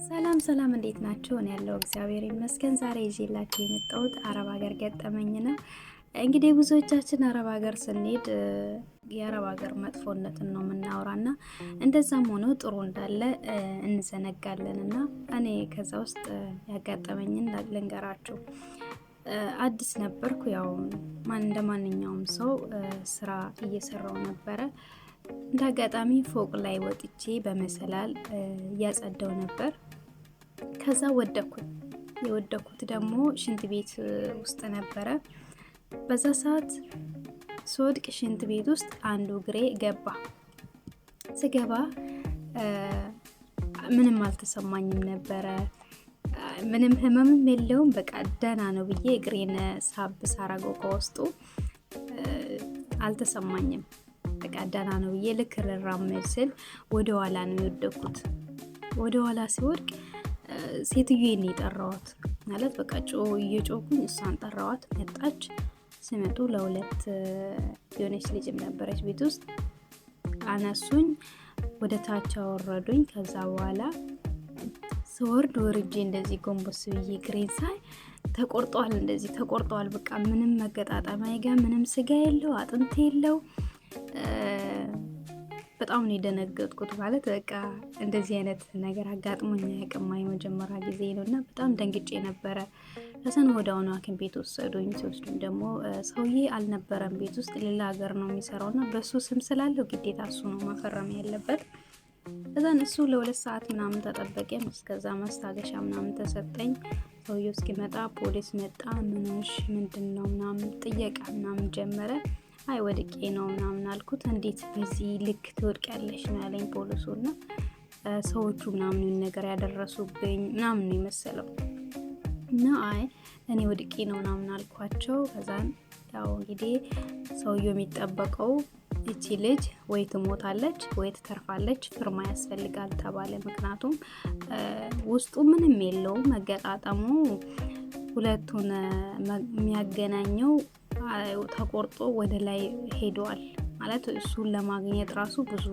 ሰላም ሰላም፣ እንዴት ናችሁ? እኔ ያለው እግዚአብሔር ይመስገን። ዛሬ ይዤላችሁ የመጣሁት አረብ ሀገር ገጠመኝ ነው። እንግዲህ ብዙዎቻችን አረብ ሀገር ስንሄድ የአረብ ሀገር መጥፎነትን ነው የምናወራና እንደዛም ሆኖ ጥሩ እንዳለ እንዘነጋለን። እና እኔ ከዛ ውስጥ ያጋጠመኝን ልንገራችሁ። አዲስ ነበርኩ። ያው እንደ ማንኛውም ሰው ስራ እየሰራው ነበረ። እንደ አጋጣሚ ፎቅ ላይ ወጥቼ በመሰላል እያጸዳው ነበር። ከዛ ወደኩኝ። የወደኩት ደግሞ ሽንት ቤት ውስጥ ነበረ። በዛ ሰዓት ስወድቅ ሽንት ቤት ውስጥ አንዱ እግሬ ገባ። ስገባ ምንም አልተሰማኝም ነበረ። ምንም ህመምም የለውም። በቃ ደህና ነው ብዬ እግሬን ሳብ ሳረገው ከውስጡ አልተሰማኝም። በቃ ደህና ነው ብዬ ልክ ልራመድ ስል ወደ ኋላ ነው የወደኩት። ወደ ኋላ ሲወድቅ ሴትዮዬን የጠራዋት፣ ማለት በቃ እየጮኩኝ እሷን ጠራዋት። መጣች። ስመጡ ለሁለት የሆነች ልጅም ነበረች ቤት ውስጥ፣ አነሱኝ፣ ወደ ታች አወረዱኝ። ከዛ በኋላ ስወርድ ወርጄ እንደዚህ ጎንበስ ብዬ እግሬን ሳይ ተቆርጧል፣ እንደዚህ ተቆርጧል። በቃ ምንም መገጣጠሚያ ጋ ምንም ስጋ የለው፣ አጥንት የለው። በጣም ነው የደነገጥኩት። ማለት በቃ እንደዚህ አይነት ነገር አጋጥሞኝ አያውቅም። የመጀመሪያ ጊዜ ነው እና በጣም ደንግጬ ነበረ። ከዛን ወዲያውኑ ሐኪም ቤት ወሰዱኝ። ሲወስዱኝ ደግሞ ሰውዬ አልነበረም ቤት ውስጥ፣ ሌላ ሀገር ነው የሚሰራው እና በእሱ ስም ስላለው ግዴታ እሱ ነው መፈረም ያለበት። ከዛን እሱ ለ2 ሰዓት ምናምን ተጠበቀ። እስከዛ ማስታገሻ ምናምን ተሰጠኝ። ሰውዬው እስኪመጣ ፖሊስ መጣ። ምንሽ ምንድን ነው ምናምን ጥየቃ ምናምን ጀመረ። አይ ወድቄ ነው ምናምን አልኩት። እንዴት በዚህ ልክ ትወድቂያለሽ ነው ያለኝ ፖሊሱ። እና ሰዎቹ ምናምን ነገር ያደረሱብኝ ምናምን ነው የመሰለው እና አይ እኔ ወድቄ ነው ምናምን አልኳቸው። ከዛን ያው እንግዲህ ሰውየው የሚጠበቀው እቺ ልጅ ወይ ትሞታለች ወይ ትተርፋለች፣ ፍርማ ያስፈልጋል ተባለ። ምክንያቱም ውስጡ ምንም የለውም፣ መገጣጠሙ ሁለቱን የሚያገናኘው ተቆርጦ ወደ ላይ ሄደዋል። ማለት እሱን ለማግኘት ራሱ ብዙ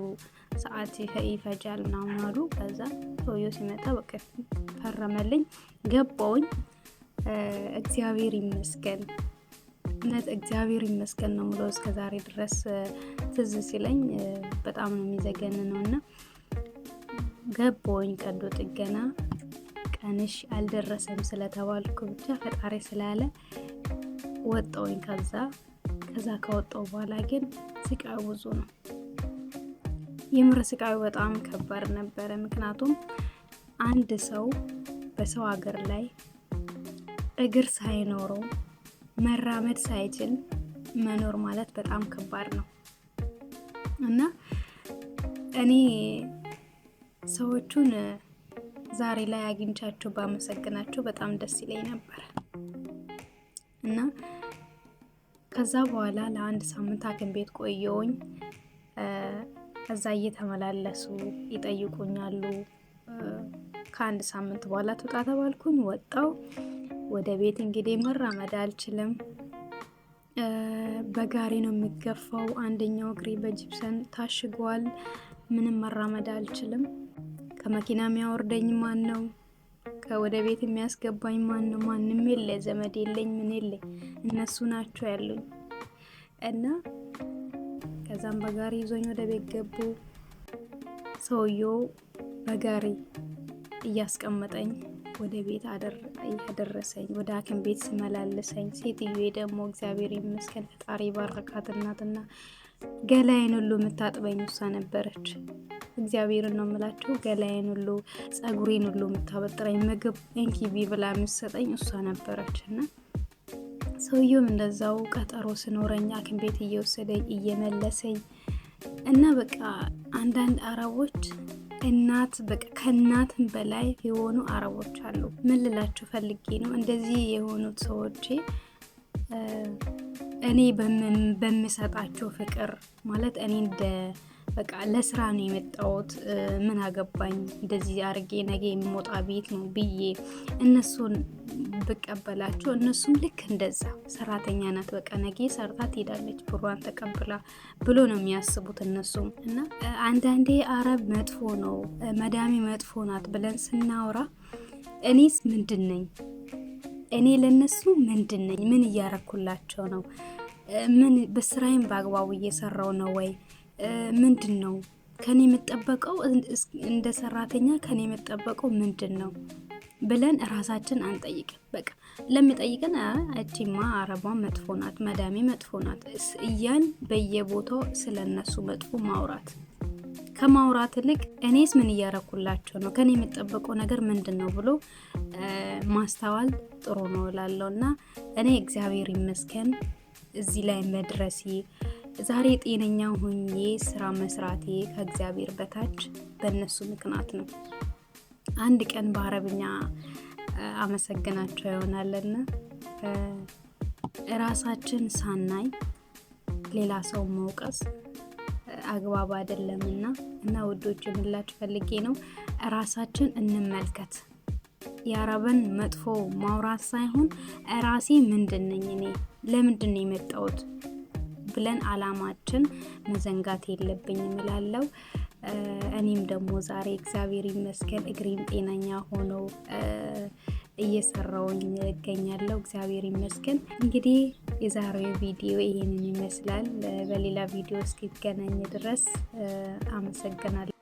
ሰዓት ይፈጃል ምናምን አሉ። ከዛ ሰውየው ሲመጣ በቃ ፈረመልኝ፣ ገባውኝ። እግዚአብሔር ይመስገን፣ እውነት እግዚአብሔር ይመስገን ነው ምለው። እስከ ዛሬ ድረስ ትዝ ሲለኝ በጣም ነው የሚዘገን ነው። እና ገባውኝ ቀዶ ጥገና፣ ቀንሽ አልደረሰም ስለተባልኩ ብቻ ፈጣሪ ስላለ ወጣውኝ። ከዛ ከወጣው በኋላ ግን ስቃዩ ብዙ ነው። የምር ስቃዩ በጣም ከባድ ነበረ። ምክንያቱም አንድ ሰው በሰው ሀገር ላይ እግር ሳይኖረው፣ መራመድ ሳይችል መኖር ማለት በጣም ከባድ ነው። እና እኔ ሰዎቹን ዛሬ ላይ አግኝቻቸው ባመሰግናቸው በጣም ደስ ይለኝ ነበረ። እና ከዛ በኋላ ለአንድ ሳምንት ሐኪም ቤት ቆየውኝ። እዛ እየተመላለሱ ይጠይቁኛሉ። ከአንድ ሳምንት በኋላ ትውጣ ተባልኩኝ። ወጣው ወደ ቤት። እንግዲህ መራመድ አልችልም። በጋሪ ነው የሚገፋው። አንደኛው እግሬ በጂፕሰን ታሽጓል። ምንም መራመድ አልችልም። ከመኪና የሚያወርደኝ ማን ነው? ከወደ ቤት የሚያስገባኝ ማን ነው? ማንም የለ፣ ዘመድ የለኝ፣ ምን የለኝ። እነሱ ናቸው ያሉኝ። እና ከዛም በጋሪ ይዞኝ ወደ ቤት ገቡ። ሰውየው በጋሪ እያስቀመጠኝ ወደ ቤት እያደረሰኝ፣ ወደ ሐኪም ቤት ስመላለሰኝ፣ ሴትዮ ደግሞ እግዚአብሔር ይመስገን ፈጣሪ ባረካት እናትና ገላዬን ሁሉ የምታጥበኝ እሷ ነበረች። እግዚአብሔርን ነው የምላችሁ። ገላዬን ሁሉ፣ ጸጉሬን ሁሉ የምታበጥረኝ፣ ምግብ እንኪ ብላ የምትሰጠኝ እሷ ነበረች። እና ሰውየውም እንደዛው ቀጠሮ ስኖረኝ ሐኪም ቤት እየወሰደኝ እየመለሰኝ። እና በቃ አንዳንድ አረቦች እናት፣ በቃ ከእናትም በላይ የሆኑ አረቦች አሉ። ምን ልላችሁ ፈልጌ ነው፣ እንደዚህ የሆኑት ሰዎች እኔ በምሰጣቸው ፍቅር፣ ማለት እኔ እንደ በቃ ለስራ ነው የመጣሁት፣ ምን አገባኝ እንደዚህ አርጌ ነገ የምወጣ ቤት ነው ብዬ እነሱን ብቀበላቸው እነሱም ልክ እንደዛ ሰራተኛ ናት፣ በቃ ነገ ሰርታ ትሄዳለች ብሯን ተቀብላ ብሎ ነው የሚያስቡት እነሱም። እና አንዳንዴ አረብ መጥፎ ነው፣ መዳሜ መጥፎ ናት ብለን ስናወራ እኔስ ምንድን ነኝ? እኔ ለነሱ ምንድን ነኝ? ምን እያረኩላቸው ነው? ምን በስራዬም በአግባቡ እየሰራው ነው ወይ? ምንድን ነው ከኔ የምጠበቀው? እንደ ሰራተኛ ከኔ የምጠበቀው ምንድን ነው ብለን እራሳችን አንጠይቅም። በቃ ለሚጠይቅን እቺማ አረቧ መጥፎ ናት፣ መዳሜ መጥፎ ናት እያን በየቦታው ስለነሱ መጥፎ ማውራት ከማውራት ይልቅ እኔስ ምን እያረኩላቸው ነው፣ ከኔ የሚጠበቀው ነገር ምንድን ነው ብሎ ማስተዋል ጥሩ ነው እላለሁ። እና እኔ እግዚአብሔር ይመስገን እዚህ ላይ መድረሴ፣ ዛሬ ጤነኛ ሆኜ ስራ መስራቴ ከእግዚአብሔር በታች በእነሱ ምክንያት ነው። አንድ ቀን በአረብኛ አመሰግናቸው ይሆናልና እራሳችን ሳናይ ሌላ ሰው መውቀስ አግባብ አይደለምና እና ውዶች የምላችሁ ፈልጌ ነው፣ ራሳችን እንመልከት። የአረብን መጥፎ ማውራት ሳይሆን ራሴ ምንድን ነኝ፣ እኔ ለምንድን ነው የመጣሁት ብለን አላማችን መዘንጋት የለብኝም እላለሁ። እኔም ደግሞ ዛሬ እግዚአብሔር ይመስገን እግሬም ጤነኛ ሆኖ እየሰራውኝ እገኛለሁ። እግዚአብሔር ይመስገን። እንግዲህ የዛሬው ቪዲዮ ይሄንን ይመስላል። በሌላ ቪዲዮ እስኪገናኝ ድረስ አመሰግናለሁ።